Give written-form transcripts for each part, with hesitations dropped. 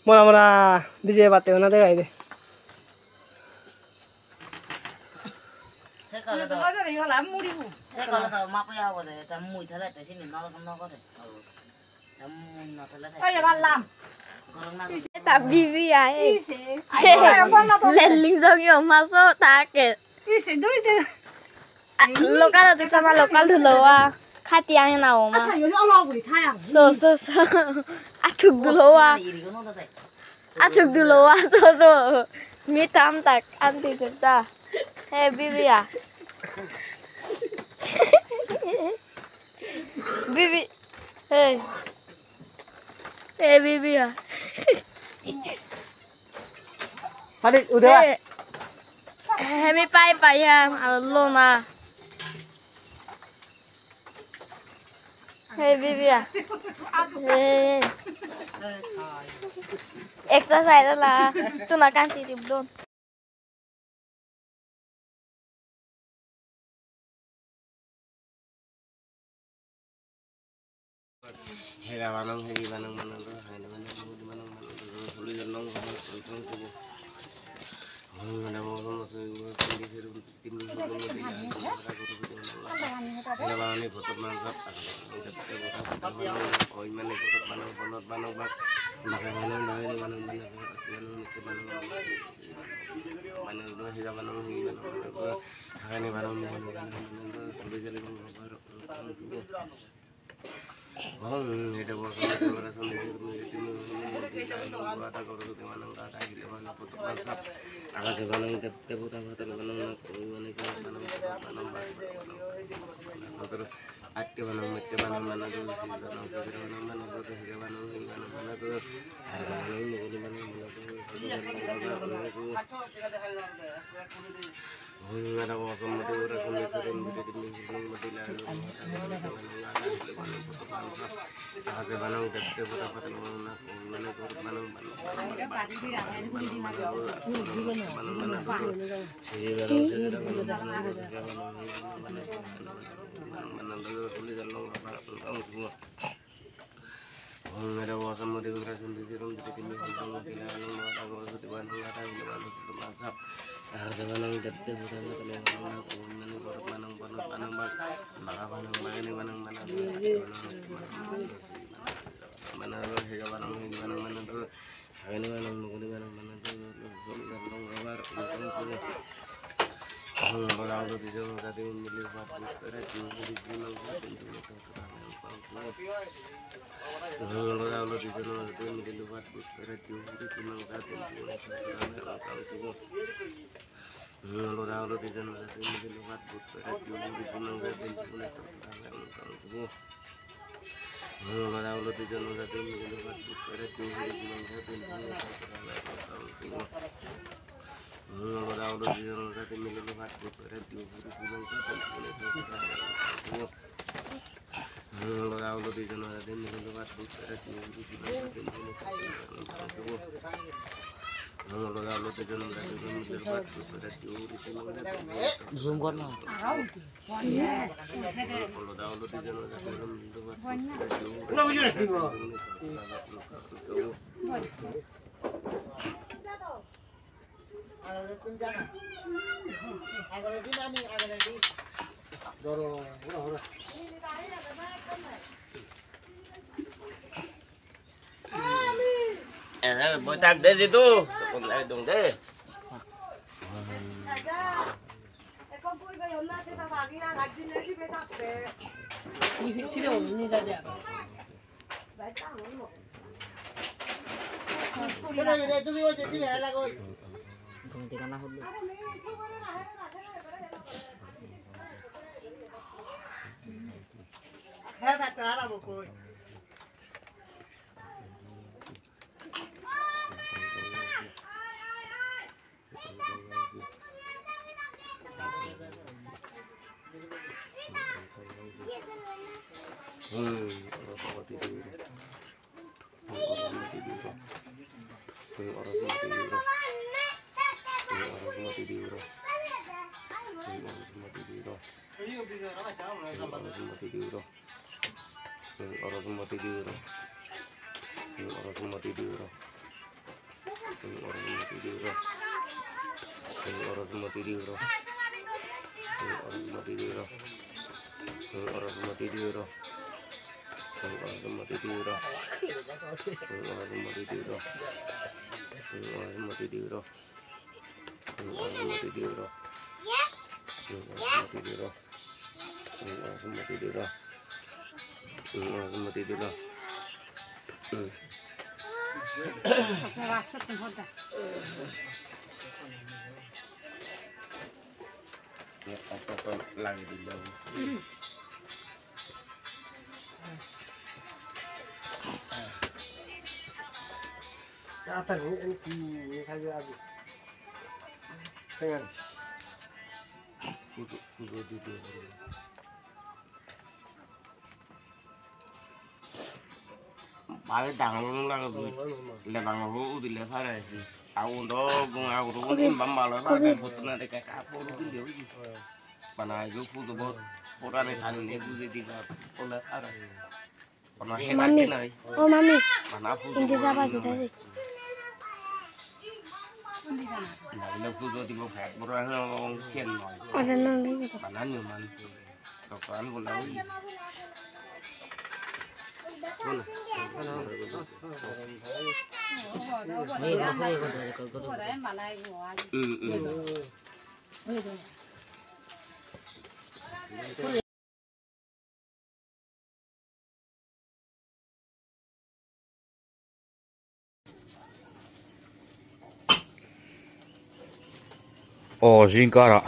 Mora mora bijiye batte ona degai de. Ta bibi ai. Leling jong yo maso take. Local tu chama local dhulowa. Khati ang na oma. So so so. Athuk dulowa. Athuk dulowa so so. Mi tam tak anti chukta. Hey bibi ya. Bibi. Hey. Hey bibi ya. Hadi udah. Hemi pai pai ya, lona. Hey bibi ya. Hey. Exercise lah. Tu nak kan titip don. Hera banang heri banang manang do haine banang mudi banang manang do holi jalong banang tubo hang na mo mo so sindi seru tim ni mo ni hera banang bhotot manang sab oi mane bhotot banang bonot banang bak baka banang banang banang banang banang banang do hera banang heri banang haine banang mudi banang manang do holi jalong banang Zoom kor na. Botak deh situ, dong deh. Mummy oh mummy इनके जाबा जिदा Oh, jingkara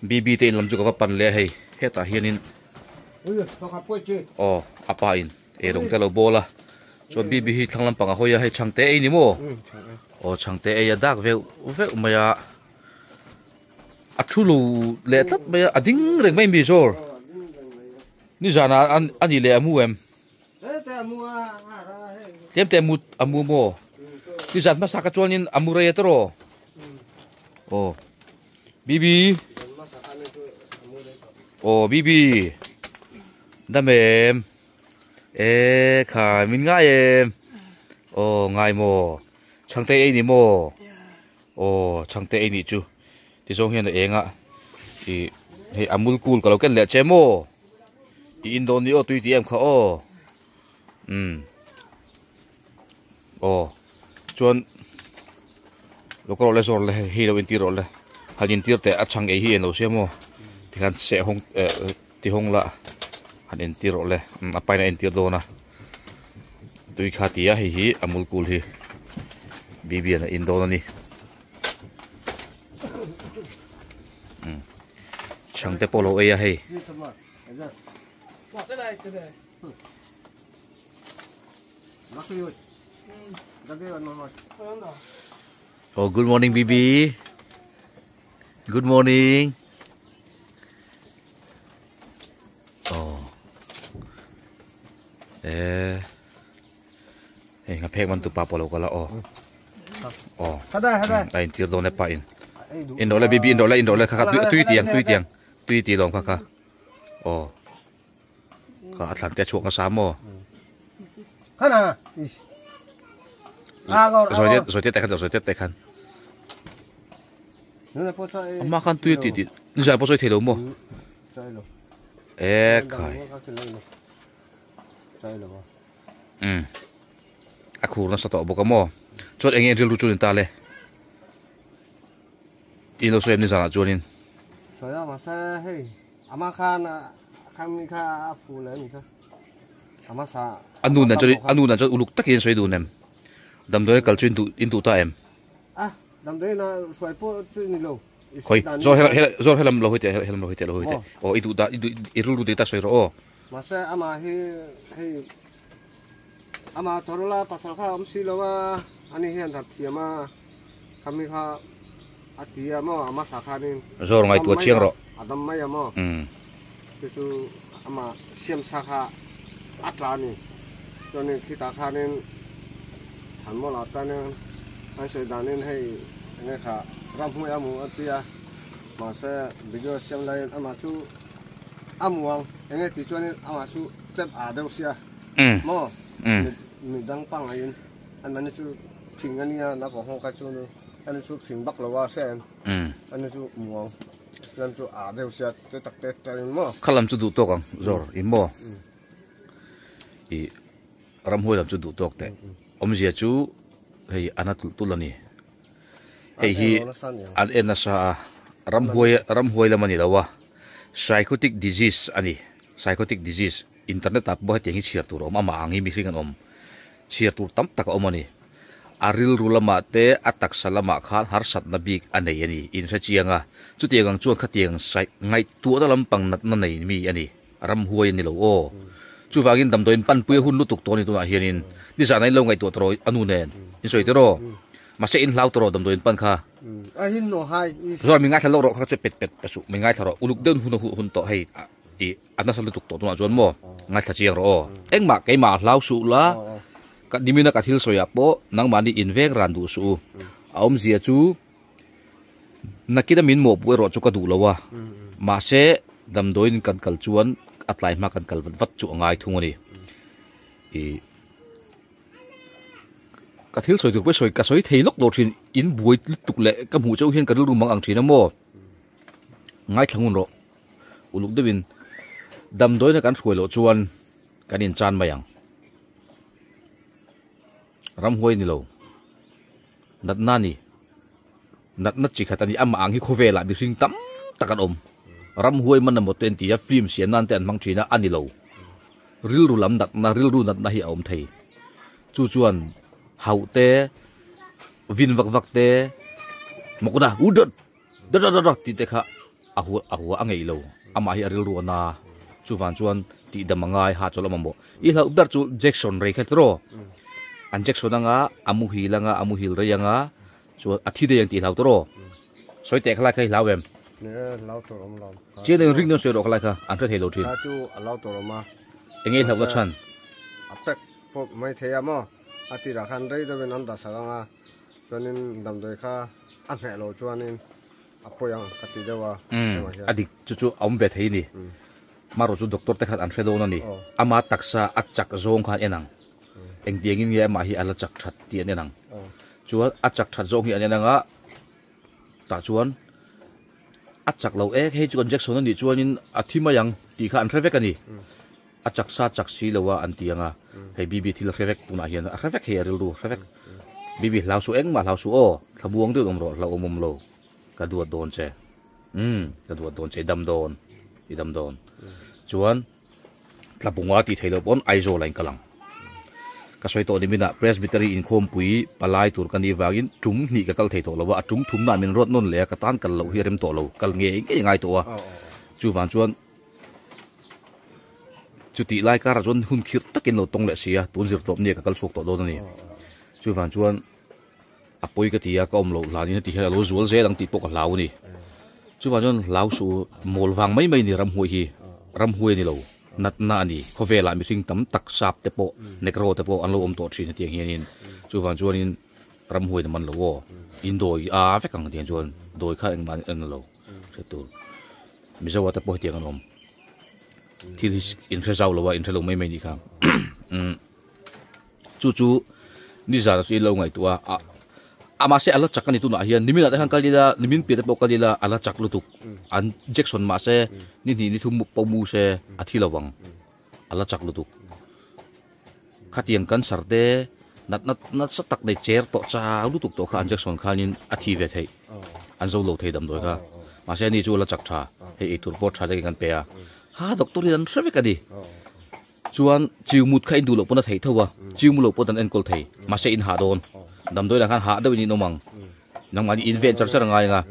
BB te in lam chu ka va pan le hei hetah hianin oh apa in e rawng te lo bola chuan BB hi thlang lampang a hawi a hei chhangte ei ni maw oh chhangte ei a dak veuh veuh mai a a thu lo leh tlat mai a a ding reng mai mi zawr ni zana ani leh a mu em tlem te a mu maw ni zan hmasa ka chuanin a mu rei a tawh oh BB oh BB dam em e kha min ngai em oh ngai maw chhangte ei ni maw oh chhangte ei ni chu ti zawng hian a enga i hei amul kul ka lo ken leh che maw i in dawn ni aw tui ti em kha aw oh chuan lo ka rawh le zawr le hei lo intir rawh le han intir teh a chhang ei hi en lo sia maw tikhan seh hawng ti hawng lah han intir rawh le a pain a entir dawn a tui kha ti a hei hi amul kul hi bibian a in dawn a ni chhang te pawh lo ei a hei. Oh, good morning, BB. Good morning. Oh. Eh. Hei, nga phek man tu pa polo kala oh. Oh. Ai tir do ne pa in. In do le BB in do le in do le kha kha tui tiang tui tiang tui ti lom kha kha. Oh. Ka thlan te chuak ka sa mo. Rồi te khan rồi te khan. Amma khan tui ti ti ni zan pawh sawi thei lo maw e khai um a khur nasa tawh bawk a maw chuan eng nge rilru chu ni ta le in lo sawi em ni zanah chuanin a nu nen chuan a nu nen chuan uluk takin sawi dun em damdawi kal chu in duh ta em. Khoi zawr hela hela zawr helam lo hawi teh helam lo hawi teh lo hawi teh aw i duh dah i duh i rilru dik tak sawi rawh aw. Mahse amah hi hei amah tawrla pasal kha a awm si lo a ani hian that thiam a khami kha a ti a maw a hmasa khanin Zawr ngaihtuah chiang rawh. A dam mai a maw chu chu amah siamsa kha a tla a ni chuanin khitah khanin Thanmawla tanin an sawi danin hei enge kha ramhmuai a mu a ti a mahse video siam laiin amah chu a mu ang enge tih chuanin amah chu tlem a deuh sia maw midang pangaiin anmahni chu. Fing ania naupang ho kha chu ani chu fing vak lo a hre em ani chu muang lam chu ah deuh sia te tak te te ani maw. Kha lam chu duh tawk ang zawr i maw i ramhuai lam chu duh tawk teh awmzia chu hei ana tulh tulh ani hei hi an en nasa a ramhuai ramhuai lam ani lo a psychotic disease ani psychotic disease internet ah pawh hetiang hi chhiar tur a awm amah ang hi mihring an awm. Chhiar tur tam tak a awm a ni. A rilru lamah te, a taksa lamah khan harsatna bik a nei a ni. Inhre chiang a, chutiang ang chuan khatiang sai ngaihtuahna lampang natna nei mi a ni. Ramhuai a ni lo aw. Chuvangin damdawiin panpui a hun lutuk tawh a ni tunah hianin. Nizanah in lo ngaihtuah tawh a nu nen. In sawi tawh rawh. Mahse in hlau tawh rawh damdawiin pan kha. Zawr mi ngaithla lawk rawh kha chu pet pet pe suh. Mi ngaithla rawh. Uluk deuhin hun a hun tawh hei. I a nasa lutuk tawh tunah chuan maw ngaithla chiang rawh aw. Engmah keimah hlau suh la, ka nimina ka thil sawiah pawh nangmahni inveng ran duh suh u. A awmzia chu nakina min mawhpuh erawh chu ka duh lo a, mahse damdawiin kan kal chuan a tlai hma kan kal vat vat chu a ngai thung a ni. I ka thil sawi tur pawh sawi ka sawi thei lawk lo thin, in buai lutuk leh ka hmuh chauh hian ka rilru mang ang thin a maw. Ngaithla ngun rawh. Uluk deuhin damdawiina kan hruai loh chuan kan inchan mai ang. Ramhuai ni lo. Natna ni. Natna chi khat a ni. Amah ang hi khawvelah mihring tam tak an awm. Ramhuai man emaw te an ti a, film siam nan te an hmang thin a, a ni lo. Rilru lam natna, rilru natna hi a awm thei. Chu chuan hauh te, vin vak vak te, mawkna, u dawt! Da da da da tih te kha a hua a hua a ngeih lo amah hi a rilru a na chuvan chuan tih dam a ngai ha chawlh a mamawh i hlauh ber chu Jackson rei kha tiraw an Jackson anga a muhil anga a muhil rei anga chuan a thi daih ang tih hlau tiraw sawi teh khalai kha i hlau em chian eng ring dawn sawi rawh khalai kha an hre thei lo thin enge i hlauh na chhan a pek pawh mai thei a maw a tirah khan rei deuhin an dah sak anga Chuanin damdawi kha a hneh loh chuanin a pawi ang ka ti deuh a. Umm a dik chu chu a awm ve thei ni. Marawh chu doctor te khan an hre dawn a ni. Ama taksa a chak zawng khan en ang. Engtiangin nge amah hi a la chak that tih an en ang. Chuan a chak that zawng hi an en ang a, tah chuan a chak lo ek hei chu kan Jackson a nih chuanin a thi mai ang tih kha an hre vek a ni. A chak sa chak si lo a an ti ang a, hei Bibi thil a hre vek tunah hian a hre vek hei a rilru a hre vek. Bibi hlau suh engmah hlau suh aw, thlamuang deuh awm rawh hlauhawm awm lo, ka duat dawn che, umm ka duat dawn che i dam dawn, i dam dawn. Chuan Tlabunga tih theih loh pawn Aizawl ah in kal ang. Ka sawi tawh nimin ah Presbytery inkhawmpui palai tur ka nih vangin tum hnih ka kal thei tawh lo a, a tum thumna ah min ruat nawn leh a, ka tan kal loh hi a rem tawh lo, kal ngei ngei a ngai tawh a, chuvang chuan Chutih lai karah chuan hun khirh takin lo tawng leh si a, tun zir tawp nia ka kal chhuak tawh dawn a ni. Chuvang chuan a pawi ka ti a, ka awm loh hlanin heti hian a lo zual zel ang tih pawh ka hlau a ni. Chuvang chuan hlau suh mawl vang mai mai a ni ramhuai hi, ramhuai a ni lo, natna a ni. Khawvelah mihring tam tak sap te pawh, negro te pawh an lo awm tawh thin hetiang hianin. Chuvang chuanin ramhuai na man lo aw, in dawi a vek ang tiang chuan dawi kha engmah an en lo hre tur. Mizoa te pawh hetiang an awm. Thil hi in hre zau lo a, in hre lo mai mai nih kha. Chu chu nizan chu in lo ngaihtuah a, a mahse a la chak a ni tunah hian niminah te khan kal ila, nimin piah te pawh kal ila a la chak lutuk. An Jackson mahse ni hnih ni thum pawh mu se a thi lo vang. A la chak lutuk. Khatiang cancer te natna nasa tak nei cher tawh chau lutuk tawh kha an Jackson khanin a thi ve theih an zo lo thei damdawi kha mahse ani chu a la chak tha hei eitur pawh tha takin kan pe a ha doctor in an hre vek a ni chuan chiu mut kha in duh loh pawn a theih tho a chiu mu loh pawh an enkawl thei mahse in hah dawn damdawi lah khan hah deuhin in awm ang nangmahni in ven char char a ngai ang a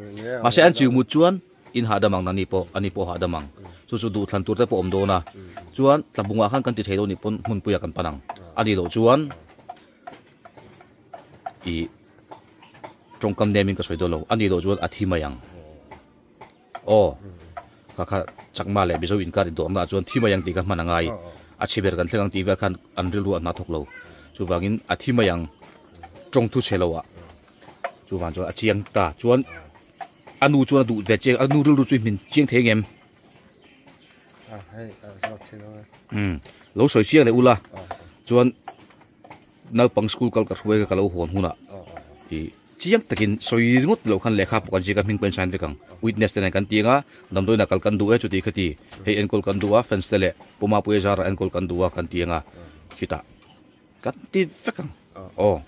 mahse an chiu mut chuan In hahdam ang nani pawh, ani pawh hahdam ang. Chu chu duhthlan tur te pawh awm dawn a. Chuan tlabungah khan kan ti thei lo nih pawn hmunpuiah kan pan ang. A nih loh chuan ih tawngkam nemin ka sawi dawn lo. A nih loh chuan a thi mai ang. Aw, kha kha Chakma leh Mizo inkar indawrna ah chuan thi mai ang tih kha hman a ngai. A chhi ber kan thleng ang tih vel khan an rilru a hna thawk lo. Chuvangin a thi mai ang tawng thu chhe lo ah. Chuvang chuan a chiang ta. Chuan. A nu chuan a duh ve chiang, a nu rilru chu i hmin chiang thei angem? Umm, lo sawi chiang leh ula, chuan Naupang school kal ka hruai ka lo hawn hunah i chiang takin sawi ringawt loh khan lehkha pawh kan ziak a hming pawh in sign vek ang. Witness te nen kan ti anga damdawiinah kal kan duh e chuti khati hei enkawl kan duh a fans te leh Pu Mapuia zarah enkawl kan duh a kan ti anga khitah kan ti vek ang aw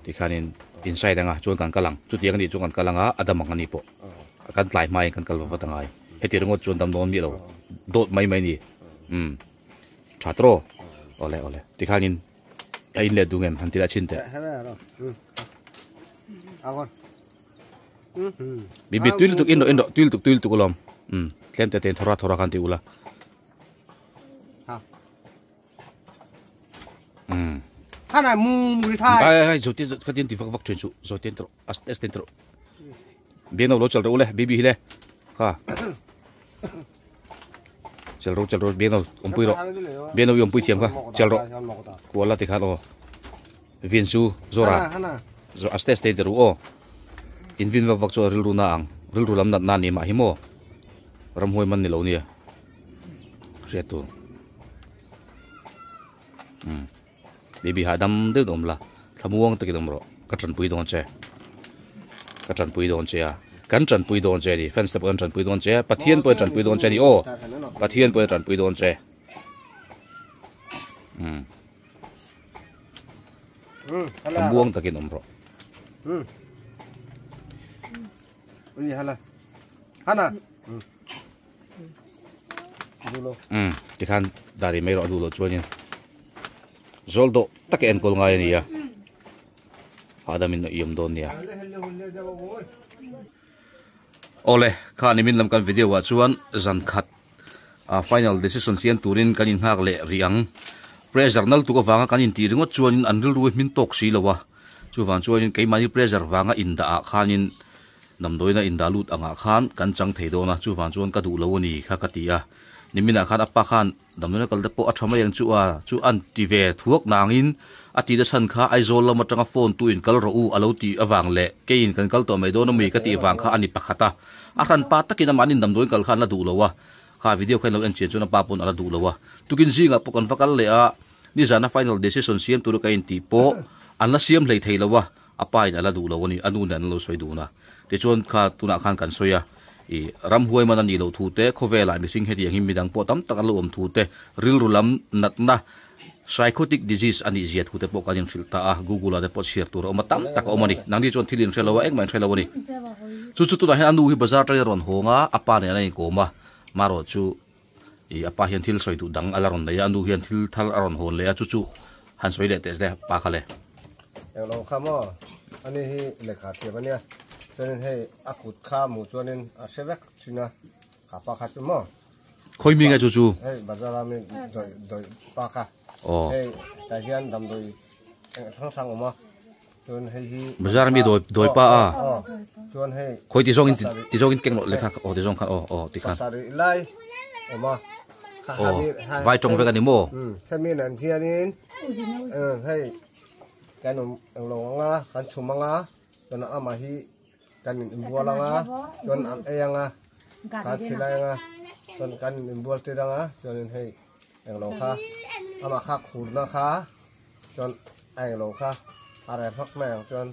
tikhanin in sign anga chuan kan kal ang chutiang anih chuan kan kal anga a dam ang ani pawh kan tlai hmain kan kal va vat angai heti ringawt chuan dam dawn miah lo dawt mai mai a ni umm tha tawh awle awle tikhanin A in leh duh ngem han ti lah chin teh. Bibi tui lutuk in rawh in rawh tui lutuk tui lutuk alawm. Um tlem te tein thawra thawra khan ti ula. Um. Hana mu mu ri thai. Ai ai zotin khatin ti vak vak thin chu zotin tro as as tin tro. Biang no lo chal ro le bibi hi le. Kha. Chal ro chal ro biang no awmpui rawh biang no i awmpui thiam kha chal rawh kual la tikhan aw vin chu zawra zawh a step te ru aw in vin vak vak chu a rilru na ang rilru lam nat na ni mah hi maw ramhuai man ni lo nia hriat tur um baby hahdam deuh awm la thlamuang takin awm rawh ka tanpui dawn che ka tanpui dawn che a kan tanpui dawn che ni fans te pawh an tanpui dawn che pathian pawh an tanpui dawn che ni aw pathian pawh an tanpui dawn che um thlamuang takin awm rawh hana um tikhan dari mai rawh a duh loh chuanin zawl dawh tak a enkawl ngai a ni a hahdam in a iawm dawn nia awle kha nimin lam kan video ah chuan zan khat a final decision siam turin kan inghak leh rih ang pressure nal tuk avanga kan intih ringawt chuanin an rilru hi hmin tawk si lo a chuvang chuanin keimahni pressure vanga indah ah khanin Damdawiina indah lut angah khan kan chang thei dawn a, chuvang chuan ka duh lo a ni kha ka ti a. Niminah khan a pa khan damdawiina kal te pawh a tha mai ang chu a, chu an ti ve thuak nangin a ti na chhan kha Aizawl lam atanga phone tu in kal rawh u a lo tih avang leh keiin kan kal tawh mai dawn ami ka tih vang kha a ni pakhat a. A hran pa takin amah an indamdawiin kal kha an la duh lo a, kha video kha in lo en chian chuan a pa pawn a la duh lo a. Tukin zingah pawh kan va kal leh a, nizana final decision siam tura ka intih pawh an la siam hlei thei lo a, A pa in a la duh lo a ni, a nu nen an lo sawi dun a. Tichuan kha tunah khan kan sawi a, i ramhuai man a nih loh thu te, khawvelah mihring hetiang hi midang pawh tam tak an lo awm thu te, rilru lam natna, psychotic disease, a nih zia thu te pawh kan inhrilh ta a, Google ah te pawh chhiar tur a awm a, tam tak a awm a ni. Nangni chuan thil inhre lo a, engmah inhre lo a ni. Chu chu tunah hian a nu hi bazar atangin a rawn hawng a, a pa nen a inkawm a, marawh chu i a pa hian thil sawi duh dang a la rawn nei a, a nu hian thil thar a rawn hawn leh a, chu chu han sawi leh teh le pa kha le. Englo kha maw ani hi lehkha thiam ania chuanin hei a kut kha hmuh chuanin a hre vek thin a kha pa kha chu maw. Khawi mi nge chu chu? Hei bazar a mi dawi dawi pa kha. Aw. Hei tah hian damdawi eng hrang hrang awm a. Chuan hei hi Bazar mi dawi dawi pa a. Aw chuan hei Khawi ti zawng in ti zawng in keng loh lekha aw ti zawng khan aw aw ti khan. Pasarih lai awm a. Aw vai tawng vek a ni maw? Hemi nan hianin hei kan awm englo anga kan chhum anga chuan amah hi kan in inbual anga chuan an ei anga kan thilai anga chuan kan in inbual tir anga chuanin hei englo kha amah kha khurna kha Chuan a englo kha a reh hmak mai ang chuan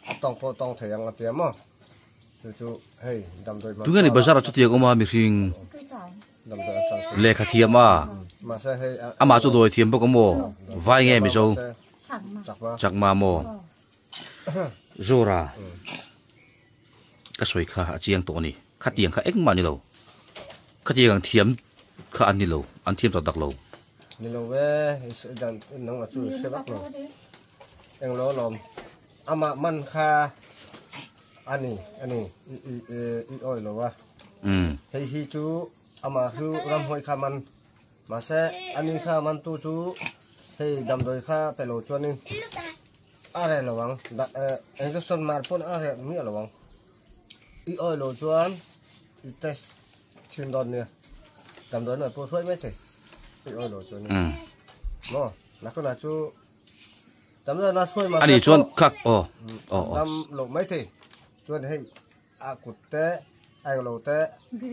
a tawng pawh tawng thei ang a tia maw chu chu hei damdawi Tunge ni bazar ah chutiang awm a mihring damdawi a chang lehkha thiam a mahse hei amah chu dawi thiam bawk a maw vai nge mizo chakma maw Zora ka sawi kha a chiang tawh a ni khatiang kha engmah a ni lo khatiang ang thiam kha an ni lo an thiam tak tak lo. Ni lo ve, dan nang a chu hre vak lo. Eng lo lawm. Amah man kha ani ani i i i awi lo a. Hei hi chu amah chu ramhuai kha man. Mahse ani kha man tu chu hei damdawi kha pe lo chuanin a reh lo ang. Injection mar pawn a reh miah lo ang. I awi lo chuan i test thin dawn nia. Damdawi mai pawh hruai mai thei. I awi lo chuan. Maw nakuna chu damdawi na hruai ma. Ani chuan khak aw. Aw. Dam lo mai thei. Chuan hei a kut te a eng lo te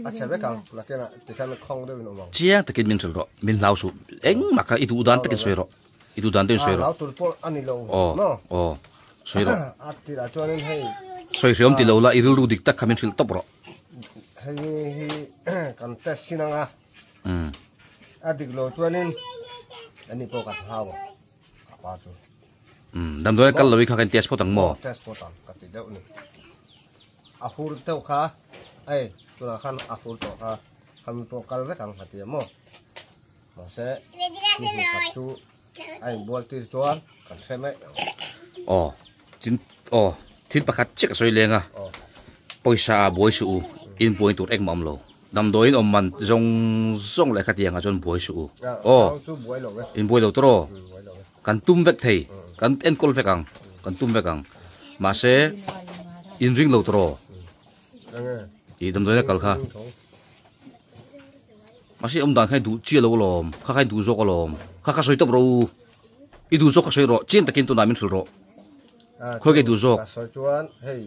a che vek ang nakina tikhan khawng deuhin awm ang. Chiang takin min hrilh rawh. Min hlau suh. Engmah kha i duh dan takin sawi rawh. I du dan te soi ro. Lau tur pawh ani lo maw? Aw soi ro. A tirah chuanin hei. Soi hriam ti lo la i rilru dik tak kha min hrilh tawp rawh. Hei hi kan test sin anga. A dik lo chuanin ani pawh kan hlau a a pa chu. Damdawi kal lo i kha kan test phawt ang maw? Test phawt ang ka ti deuh ni. A hur deuh kha hei tunah khan a hur tawh kha khami pawh kal vek ang ka ti a maw? Mahse ni hnih khat chu a inbual tir chuan kan hre mai ang. Aw chin aw thil pakhat chiah ka sawi leng a pawisa ah buai suh u in buai tur engmah awm lo damdawiin awm man zawng zawng leh khatiang ah chuan buai suh u aw in buai lo tur aw kan tum vek thei kan enkawl vek ang kan tum vek ang mahse in ring lo tur aw ih damdawiin a kal kha. Mahse awm dan kha i duh chiah lo alawm, kha kha i duh zawk alawm, kha kha sawi tawp rawh u, i duh zawk kha sawi rawh, chiang takin tunah min hrilh rawh, khawi ka i duh zawk? Ka sawi chuan hei,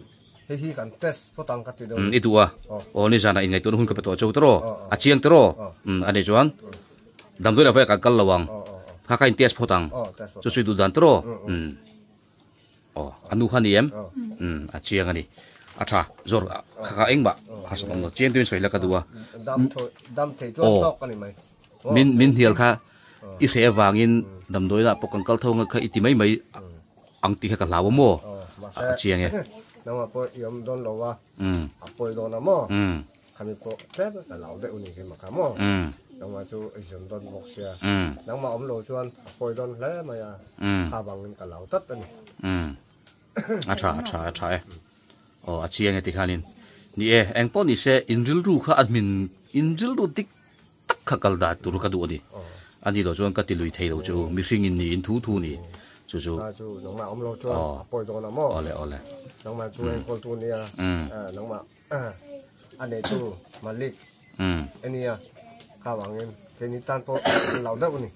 hei hi kan test phawt ang ka ti deuh. I duh a, aw nizanah inngaihtuahna hun ka pe tawh cheu tawh, a chiang tawh, a nih chuan damdawi lah vawiah kan kal lo ang, kha kha in test phawt ang, chu chu i duh dan tawh, Aw, a nu kha a ni em? Umm, a chiang a ni. A tha, zawr kha kha engmah harsat awm lo. Chiang tuin sawi la ka duh a. Aw, min min hnial kha i hreh avangin damdawi lah pawh kan kal tho ang kha i ti mai mai ang tih kha ka hlau a maw? A chiang e. Umm. Umm. Khami pawh tlem ka lau deuh ni khi makha maw nangmah chu i zun dawn bawk sia nangmah awm lo chuan a pawi dawn hle mai a kha vangin ka lau tlat a ni. A tha a tha a tha e aw a chiang e tikhanin ni e eng pawh ni se in rilru kha a hmin in rilru dik tak kha kal dan tur ka duh a ni a ni lo chuan ka ti lui thei lo chu mihring in ni in thu thu ni chu chu chu nangmah awm lo chuan a pawi dawn a maw awle awle nangmah chu enkawl tu nia nangmah A neitu Malik ania kha vangin keini tan pawh an lo deuh a ni.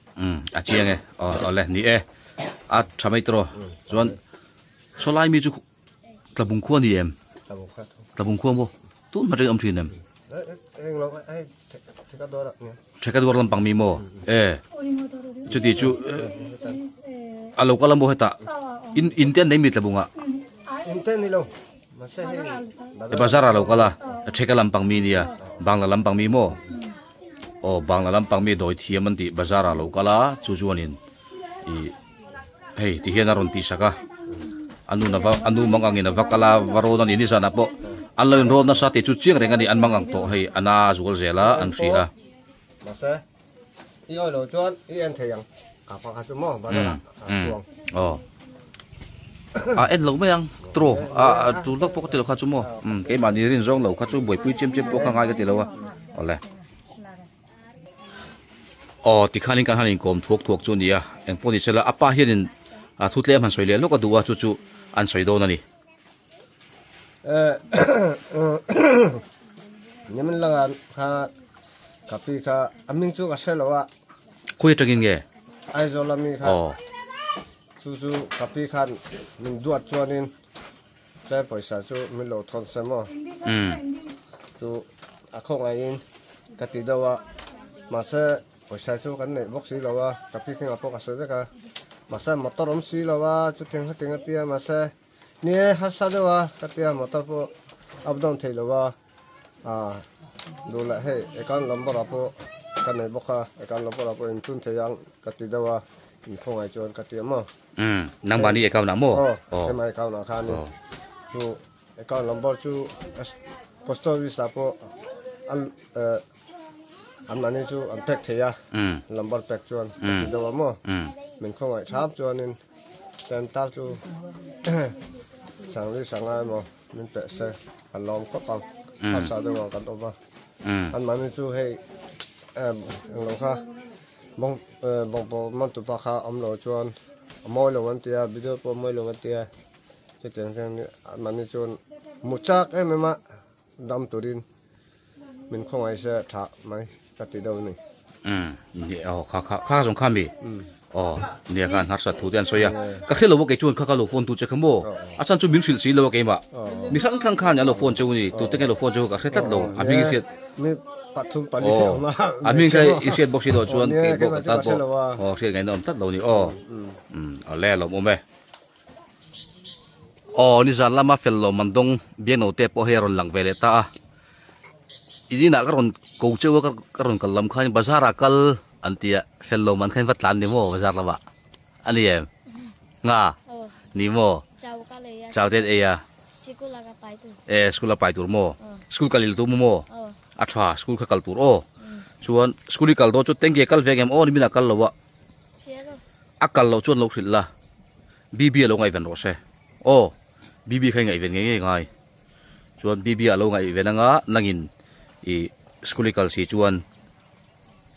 A chiang e, aw awle ni e, a tha mai tawh chuan sawlai mi chu Tlabung khua ni em? Tlabung khua thu. Tlabung khua maw? Tun hma tangin awm thin em? Eng lo hei theka dawr ah nia. Theka dawr lampang mi maw? E chuti chu a lo kal a maw hetah in in te an nei mi Tlabung ah? In te ni lo. E bazar ah lo kal a, theka lampang mi nia, bangla lampang mi maw? Aw bangla lampang mi dawi thiam an tih bazar ah lo kal a, chu chuanin ih hei ti hian a rawn tih sak a, a nu na va a nu mang angin a va kal a, va rawn a ni nizan ah pawh an lo inrawn nasa tih chu chiang reng a ni, an mang ang tawh hei a na zual zel a an hria a. Mahse i awi lo chuan i en thei ang ka pa kha chu maw bazar ah a chuang. Aw a en lo mai ang tro a tul vak pawh ka ti lo kha chu maw keimahni rin zawng lo kha chu buaipui chiam chiam pawh kha ngai ka ti lo a awle. Aw tikhanin kan han inkawm thuak thuak chu a ni a engpawh ni sela a pa hianin a thu tlem han sawi leh lawk a duh a chu chu an sawi dawn a ni. Nimin langa kha ka pi kha a ming chu ka hre lo a. Khawi atangin nge? Aizawl ami kha. Aw. Chu chu ka pi khan min duat chuanin tlem pawisa chu min lo thawn se maw. Chu a khawngaihin ka ti deuh a mahse pawisa chu kan neih bawk si lo a ka pi khingah pawh ka sawi vek a mahse motor awm si lo a chutiang hetiang a tia mahse Ni e, harsa deuh a, ka tia motor pawh up down thei lo a, ah duh leh hei account number ah pawh ka nei bawk a, account number ah pawh intun thei ang ka ti deuh a, inkhawng ai chuan ka ti a maw. Umm, nangmahni account ah maw? Aw, hemai account ah khan chu account number chu post office ah pawh an anmahni chu an pek thei a, number pek chuan ka ti deuh a maw, min khawngaih thap chuanin. Tlem tak chu Sangli Sanga emaw min peh se kan lawm khawp ang hausa deuh ang kan awm a anmahni chu hei englo kha bawng bawngbaw man tupa kha awm lo chuan a mawi lo an tia video pawh a mawi lo an tia chutiang chuan anmahni chuan mu chak em em a dam turin min khawngaih se tha mai ka ti deuh a ni. Umm ni aw kha kha kha zawng kha mi aw nia khan harsat thu te an sawi a ka hre lo a kei chuan kha kha lo phone tu che kha maw a chhan chu min hrilh si lo a keimah mi hrang hrang khan an lo phone cheu ni tute nge lo phone cheu ka hre tlat lo a hming i hriat mi Pathum pali awm a. A hming kha i hriat bawk si loh chuan kei pawh ka tan pawh aw hriat ngaihna awm tlat lo ni aw. Umm awle lawm awm e. Aw nizan lama fel lo man dawng biakno te pawh hei a rawn lang ve leh ta a. In inah ka rawn ko cheu a ka rawn kal lam khan bazar ah kal an ti a fel lo man khan va tlan ni maw bazar lamah a ni em? Nga ni maw? Chau te an ei a. E school a pai tur maw? School kal il tum maw? A tha school kha kal tur aw. Chuan school i kal dawn chu tengge kal ve ngem aw ni min a kal lo a. A kal loh chuan lo hrilh la. BB a lo ngaihven rawh se. Aw BB kha i ngaihven ngei ngei ngai. Chuan BB a lo ngaihven anga nangin i school i kal si chuan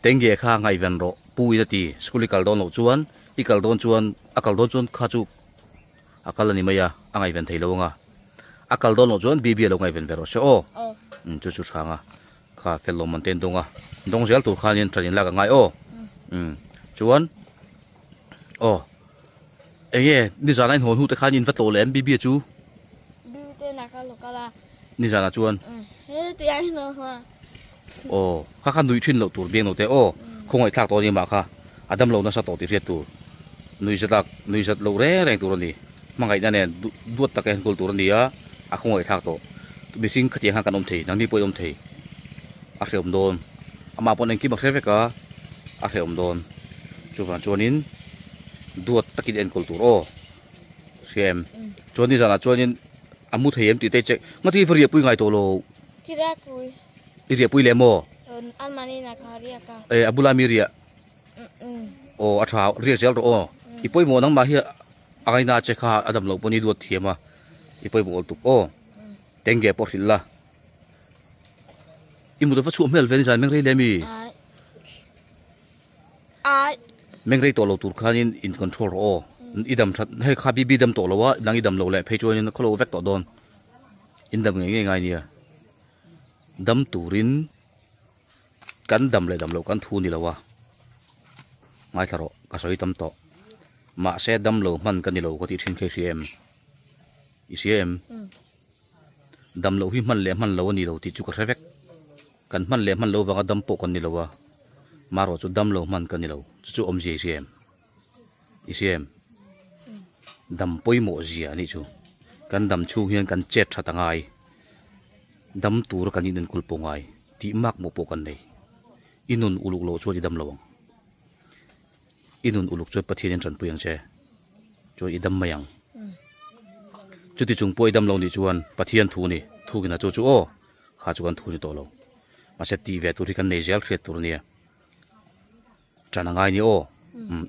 tengge kha ngaihven rawh pu in a ti. School i kal dawn loh chuan i kal dawn chuan a kal dawn chuan kha chu a kal a ni mai a, a ngaihven thei lo anga. A kal dawn loh chuan BB a lo ngaihven ve rawh se aw. Chu chu tha anga. Kha fel lo man te an dawng a, dawng zel tur khanin ṭan in lak a ngai aw. Umm chuan aw eng nge nizan a inhawn hnu te khan in va tlawh leh em BB chu? BB te nak a lo kal a. Nizan ah chuan? He ti a in hawn a. Aw kha kha nuih ṭhin loh tur biang lo te aw khawngaih thlak tawh a ni mah kha a dam lo nasa tawh tih hriat tur nuih zat lak nuih zat loh reng reng tur a ni. Hmangaihna nen duat taka enkawl tur a ni a, a khawngaih thlak tawh. Mihring khatiang khan kan awm thei, nangni pawh in awm thei. A hrehawm dawn. Amah pawn engkim a hre vek a, a hrehawm dawn. Chuvang chuanin duat takin enkawl tur aw. Hria em? Chuan nizanah chuanin a mu thei em tih te check. Ngati va riahpui ngai tawh lo? Ki riahpui. I riahpui leh maw? Anmahni ka riak a. E, a bula mi riah? Aw, a tha. Riak zel rawh aw. I pawimawh nangmah hi A ngaina che kha a dam loh pawn i duat thiam a, i pawimawh awl tuk aw. Tengge pawh hrilh la. I mut a va chhuah hmel ve nizan mengrei leh mi? Mengrei tawh lo tur khanin in control rawh aw. I dam that hei kha BB dam tawh lo a, nang i dam lo leh phei chuanin a khawlo vek tawh dawn. In dam ngei ngei ngai nia. Dam turin Kan dam leh dam loh kan thu ni lo a, ngaithla rawh ka sawi tam tawh. Mahse dam lo hman ka ni lo ka tih thin kha i hria em? I hria em? Dam loh hi hman leh hman lo a ni lo tih chu ka hre vek. Kan hman leh hman lo vanga dam pawh kan ni lo a, marawh chu dam lo hman ka ni lo chu chu awmzia i hria em? I hria em? Dam pawimawh zia a nih chu. Kan dam chhung hian kan chet that a ngai. Dam tur kan inenkawl pawh ngai tih mak mawh pawh kan nei. I nun uluk loh chuan i dam lo ang. I nun uluk chuan Pathianin tanpui ang che. Chuan i dam mai ang. Chuti chung pawh i dam lo nih chuan Pathian thu ni, thukina chu chu aw, kha chu kan thu ni tawh lo. Mahse tih ve tur hi kan nei zel hriat tur a nia. Ṭan a ngai ni aw.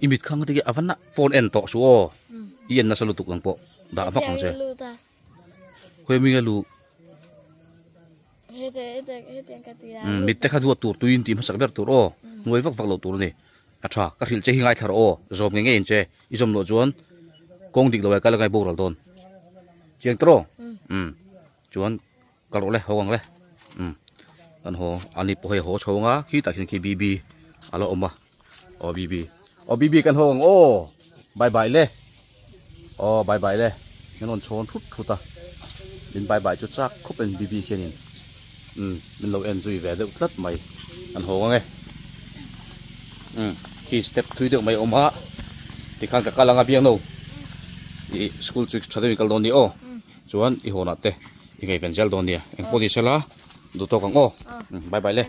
I mit kha ngati a va na phone en tawh suh aw. I en nasa lutuk ang pawh dah vak ang che. Khawi mi nge lu. Mit te kha duat tur tuiin tih hmasak ber tur aw. Hnuai vak vak loh tur a ni. A ṭha ka hrilh che hi ngaithla rawh aw. Zawm nge nge in che. I zawm loh chuan kawng dik lo ah kal a ngai boral dawn. Chiang tawh rawh. Chuan. Ka rawh le haw ang le umm kan haw ani pawh hei a haw chho ang a khitah khian khi BB a la awm a aw BB aw BB kan haw ang aw bye bye le aw bye bye le min rawn chhawn thut thut a min bye bye chu chak khawp in BB khianin umm min lo en zui ve deuh tlat mai kan haw ang e umm khi step thui deuh mai a awm a tikhan ka kal ang a biang no ih school chu tha deuhin kal dawn a ni aw chuan i hawnah te. I ngaihven zel dawn nia. Engpawh ni sela duh tawk ang aw. Bye bye le.